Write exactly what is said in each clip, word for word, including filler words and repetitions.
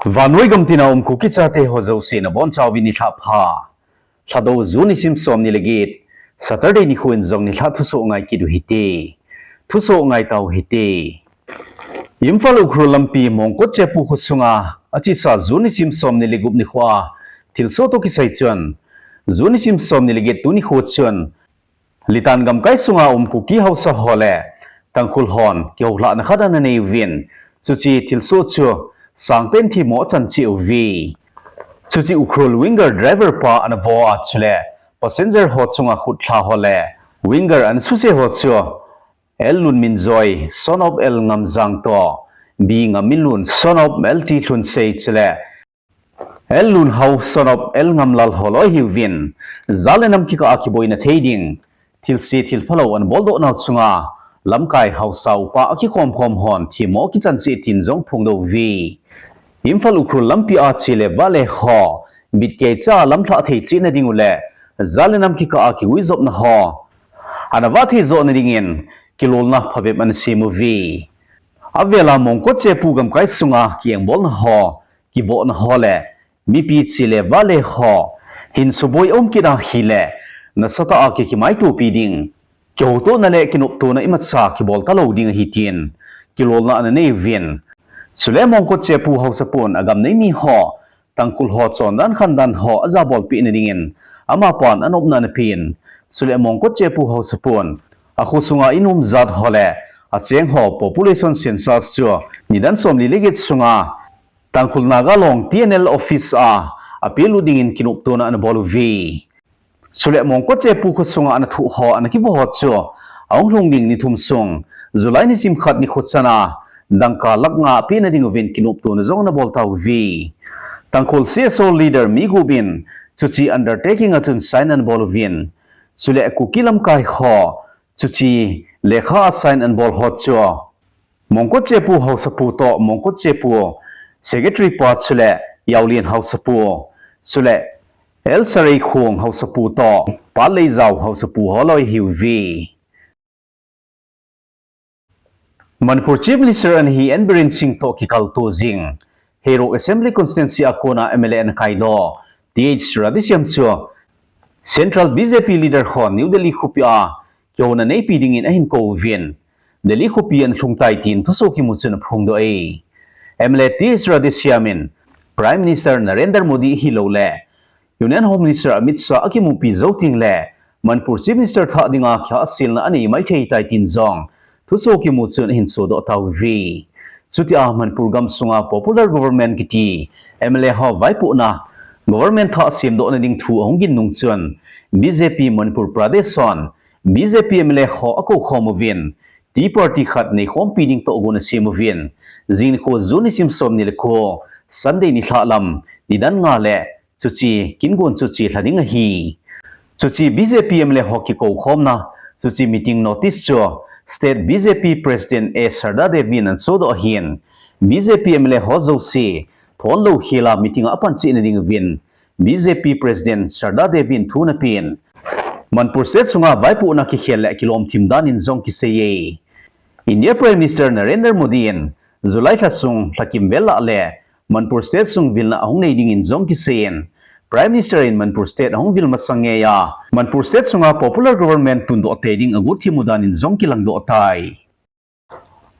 Vannoi gamtina um Kuki chate ho jouse nabonchauvin nilhah pha. Lhado June nisim somni le get, Saturday nikho in jong nilhah thusoh ngai kit u hite. Thusoh ngai tau hite. Imphal Ukhrul lampi Mongkot Chepu kho sunga achesa June nisim somni le gup nikhoa thilsoh toh kisai chun, June nisim somni le get tuni kho chun, Litan gamkai sunga um Kuki haosa ho le Tangkhul hon kihoulhahna khat ana nei uvin, chuche thilsoh chu sangpen themmo achan cheh uve. Chuche Ukhrul Winger driver pa ana vo a, chule passenger ho chunga khutlha ho le Winger ana suse ho chu L Lunminjoi, son of L Ngamjang toh, B Ngamminlun, son of L T Lhunsei, chule L Lunhao, son of L Ngamlal ho loi ahiuvin, jat le nam kikah a kiboina thei ding, thilse thilphalou ana boldoh nau chunga lamkai haosa upa akikhom khom hon themmo kichan cheh tin jong phongdoh uve. Imphal Ukhrul lampi a che le vah le ho bitkeicha lamlhah thei cheh na ding u le jat le nam kikah a kiguijopna ho ana vah thei joh na dingin kilolna phabep ana sem uve. Avela Mongkot Chepu gamkai sunga kiengbolna ho, kivohna ho le mipi che le vah le ho hin suboi aum kit ahile, nasatah a ki kimaitopi ding, kihoutohna le kinoptona imacha kibol talou ding ahi tin kilolna ana nei uvin. Chule Mongkot Chepu haosapun agamnei mi ho, Tangkhul ho chondan khandan ho ajabolpeh na dingin amapan anopna ana pen. Chule Mongkot Chepu haosapun akho sunga inom jat ho le acheng ho population census chu nidan somli le get sunga Tangkhul Naga Long T N L office a apelut dingin kinoptona ana bol uve. Chule Mongkot Chepu kho sunga ana thoh ho, ana kivo ho chu ahung lhung ding ni thum sung, July nisim khat nikho chana dangka lakh nga apeh na ding uvin kinoptona jong ana bol tauve. Tangkhul C S O leader mi gup in chuche undertaking a chun sign ana bol uvin. Chule Kuki lamkai ho chuche lekha a sign ana bol ho chu Mongkot Chepu haosapu toh, Mongkot Chepu secretary pa chule Yaolian haosapu, chule L Sareikhong haosapu toh, Patleijao haosapu ho loi ahiuve. Manipur Chief Minister ana hi N Biren Singh toh kikaltou jing, Heirok Assembly Constituency a kona M L A ana kaidoh T H Radheshyam chu Central B J P leader hon New Delhi khopi a kihouna neipi dingin ahin kou uvin, Delhi khopi ana lhung tai tin thusoh kimu chun aphongdoh e. M L A T H Radheshyam in Prime Minister Narendra Modi hilou le Union Home Minister Amit Shah akimupi jou teng le Manipur Chief Minister thah dinga kihahselna anei maithei tai tin jong thusoh kimu chun ahin sodoh tauve. Chutia Manipur gamsunga popular government kiti M L A ho vaipohna government thah semdohna ding thu ahung gin nung chun B J P Manipur Pradesh hon B J P M L A ho akou khom uvin, Tea Party khat neikhompi ding tohgon asem uvin, jing nikho June nisim somni le ko, Sunday nilhah lam, nidan nga le chuche kingon chu chelha ding ahi. Chuche B J P M L A ho kikoukhomna, chuche meeting notice chu State B J P President A Sharda Devi in ana sodoh ahin, B J P M L A ho jouse thon lou khela meeting a apan cheh na ding uvin B J P President Sharda Devi in thu ana pen. Manipur State sunga vaipohna kikhel le kilom thim dan in jong kisei e. India Prime Minister Narendra Modi in July lha sung lha kimvel lah le Manipur State sung vilna ahung nei dingin jong kisei in, Prime Minister in Manipur State ahung vil masang ngeiya Manipur State sunga popular government tundoh tei ding agot thim u dan in jong kilangdoh tai.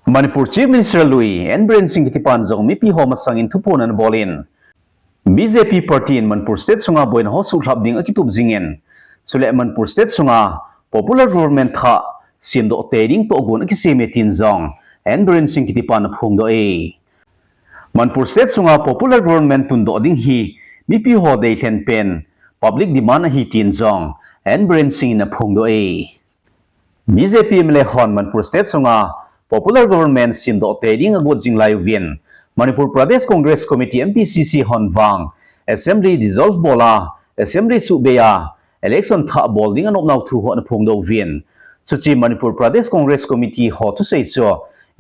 Manipur Chief Minister lui N Biren Singh kitipan jong mipi ho masangin thuphon ana bol in, B J P party in Manipur State sunga boina ho suhlhap ding akitup jingin, chule Manipur State sunga popular government thah semdoh tei ding tohgon akisem e tin jong N Biren Singh kitipan aphongdoh e. Manipur State sunga popular government tundoh ding hi mipi ho deilhen pen public demand ahi tin jong N Biren Singh in aphongdoh e. B J P M L A hon Manipur State sunga popular government semdoh tei ding agot jing lai uvin, Manipur Pradesh Congress Committee, M P C C, hon vang Assembly dissolve bol a, Assembly suhbei a, election thah bol ding anop nau thu ho ana phongdoh uvin, chuche Manipur Pradesh Congress Committee ho thusei chu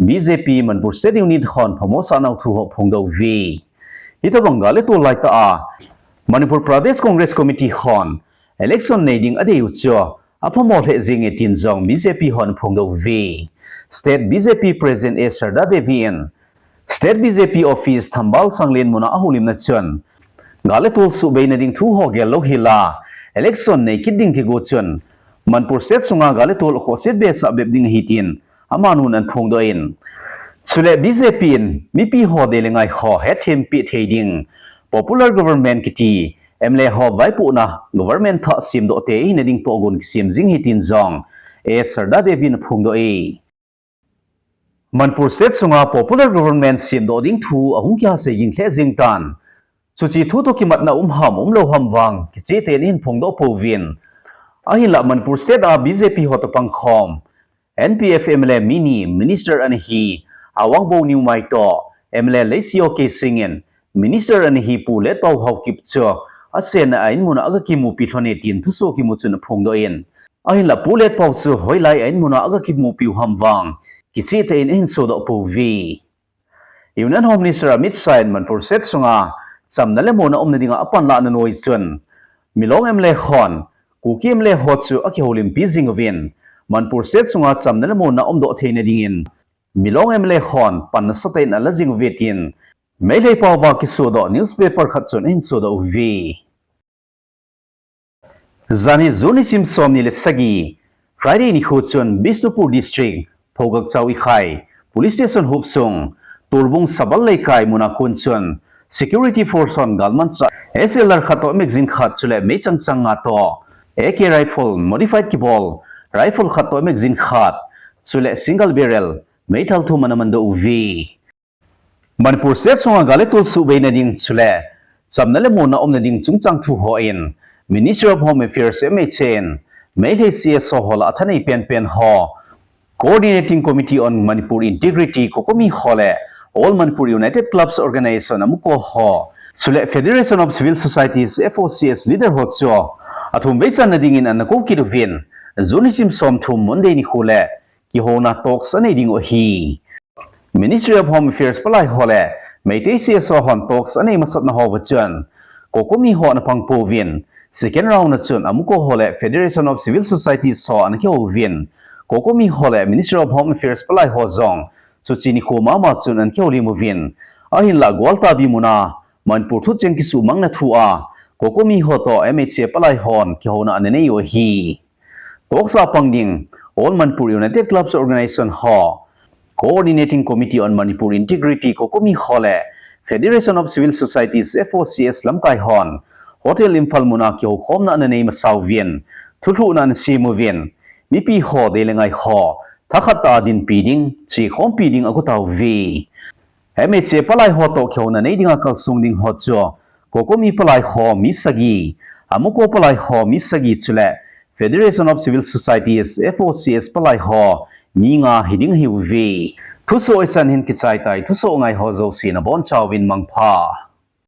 B J P Manipur State Unit hon phamo sah nau thu ho phongdoh uve. Hitabang gal le tol lai tah a Manipur Pradesh Congress Committee hon election nei ding adei u chu aphamo lheh jenge tin jong B J P hon phongdoh uve. State B J P President A Sharda Devi in State B J P office Thambal Sanglen muna ahoulimna chun gal le tol suhbeina ding thu ho gel lou hila election nei kit ding kigo chun Manipur State sunga gal le tol khohse behseh bep ding ahi tin amanun aphongdoh in, chule B J P in mipi ho dei le ngai ho hethem peh thei ding popular government kiti M L A ho vaipohna government thah semdoh te hina ding tohgon kisem jing ahi tin jong A Sharda Devi in aphongdoh e. Manipur State sunga popular government semdoh ding thu ahung kihasei ging lheh jing tan. Chuche thu toh kimatna um ham umlou ham vang kicheh tah in ahin phongdoh pouvin. Ahinlah Manipur State a B J P ho toh pangkhom N P F M L A mini minister ana hi Awangbow Newmai toh M L A Leiseokei Singh in minister ana hi Pu Letpao Haokip chu asenna a in muna aga kimupi lhon e tin thusoh kimu chun aphongdoh in. Ahinlah Pu Letpao chu hoilai a in muna aga kimupiu ham vang kicheh tah in ahin sodoh pouve. Union Home Minister Amit Shah in Manipur State sunga chamna le muonna umna dinga apanlahna noi chun Milong M L A hon Kuki M L A ho chu akihoulimpi jing uvin Manipur State sunga chamna le muonna umdoh theina dingin Milong M L A hon pan nasatah in ala jing uve tin Meitei paova kisodoh newspaper khat chun ahin sodoh uve. Janhi June nisim somni le sagi, Friday nikho chun Bishnupur District, Phogakchao Ikhai, Police Station hopsung, Torbung Sabal Leikai muna kon chun, Security Force hon galmanchah S L R khat toh magazine khat chule meichang chang nga toh, A K rifle, modified kibol, rifle khat toh magazine khat, chule single barrel, meithal thum ana mandoh uve. Manipur State sunga gal le tol suhbeina ding chule chamna le muonna umna ding chungchang thu hon Ministry of Home Affairs M H A in Meitei C S O ho lah a thanei penpen ho Coordinating Committee on Manipur Integrity COCOMI ho le All Manipur United Clubs Organization AMUCO ho chule Federation of Civil Societies F O C S leader ho chu athum vei channa dingin ana kou kit uvin June nisim somthum Monday nikho le kihouna talks anei ding u ahi. Ministry of Home Affairs palai ho le Meitei C S O hon talks anei masatna houva chun COCOMI ho ana pang pouvin, second round a chun AMUCO ho le Federation of Civil Societies ho ana kihou uvin, COCOMI ho le Ministry of Home Affairs palai ho jong chuche nikho mama chun ana kihoulim uvin, ahinlah Gwaltabi muna Manipur thucheng kisuhmangna thu a COCOMI ho toh M H A palai hon kihouna ana nei u ahi. Talks a pang ding All Manipur United Clubs Organization ho, Coordinating Committee on Manipur Integrity COCOMI ho le Federation of Civil Societies F O C S lamkai hon Hotel Imphal muna kihoukhomna ana nei masa uvin, thulhuhna ana sem uvin, mipi ho dei le ngai ho thakhat tah a dinpi ding, chekhompi ding ago tauve. M H A palai ho toh kihouna nei dinga kalsong ding ho chu COCOMI palai ho mi sagi, AMUCO palai ho mi sagi chule Federation of Civil Societies F O C S palai ho mi nga hiding ahiuve. Thusoh hichan hin kichai tai, thusoh ngai ho jouse nabonchauvin mangpha.